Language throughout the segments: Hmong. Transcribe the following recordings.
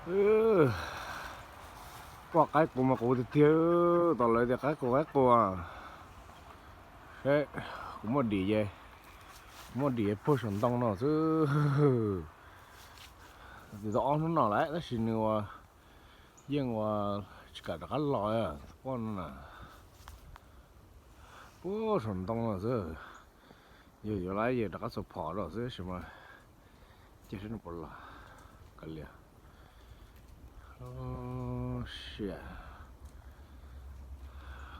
Poj qaib qus mas qus tiag tiag, tos lawv tias qaib qus qaib qus. Seb, kuv muaj dim ces, muaj dim puag saum ntoo no xwb. Tau ob hnub no lawm tab sis nws ua, yeej ua tsis kam rov qab los poj no na. Puag saum ntoo no xwb. Yog yuav lawm ces rov qab xuas phom rau xwb tab sis mas cia seb nws puas los. Kav liam. Siab,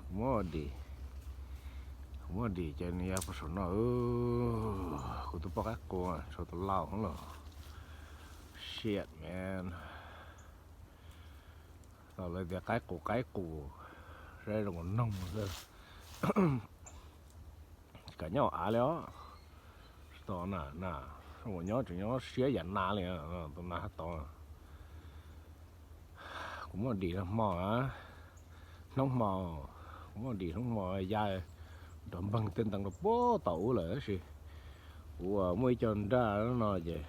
kuv muab dim, kuv muab dim ces nws ya puag saum no. Kuv tus poj qaib qus tsau tas laus los. Shit man. Tau lawv tias qaib qus qaib qus, saib zoo nkaus noog xwb. Tsis kam nyob av li os. Tsis tau na, na, zoo nkaus nyob tseem nyob siab yam nas li, tus nas tod. Kuv muaj dim hmo, hnub hmo, kuv muaj dim hnub hmo ya nrov npeeg tej ntees rau puag tom ub lawm tab sis kuv muaj ib co nraj no ces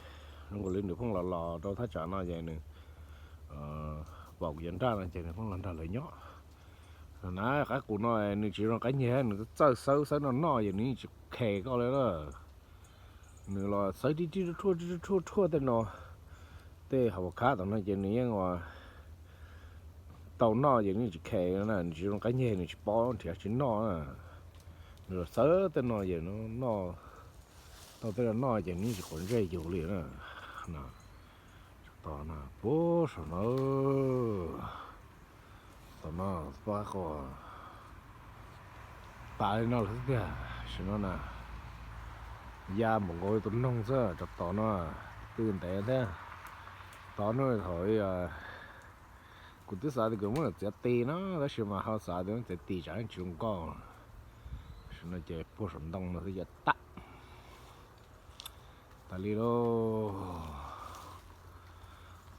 zoo nkaus li nws pheej los los rau thaj tsam no ces nws pom kuv cov nraj no ces nws pheej los nrog lawv nyob. Na, qaib qus no nws tsis zoo qaib nyeg, nws txawj xawb xawb noj noj ces nws yeej tsis khes koj li na. Nws los xawb tib tib rhuaj tib rhuaj rhuaj tej no, tej hav pas khab tom no ces nws yeej ua tau noj ces nws yeej tsis khes na, nws tsis zoo qaib nyeg, nws tsis paub nrhiav tsis noj na. Nws los xawb tej no ces noj, tau tej no noj ces nws yeej tsis quav ntsej yus li na. Tos no puag saum no, tom no poj qaib qus tas li no lawm xwb tiag. Tam sim no na, ya npaum nkaus tus noog xwb, tso tos no twb ntev thiab. Tos no thaum kuv twb xav tias kuv muab lawm txiav tis no tab sis mas ho xav tias muab txiav tis tsam tsis zoo nkauj. Tam sim no ces puag saum ntoo no xwb ces tag. Tas li lauj.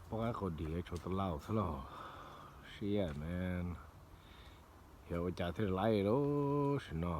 Poj qaib qus dim tsau tas laus xwb lauj. Siab na. Yog ua cas thiaj li laiv lub sim no.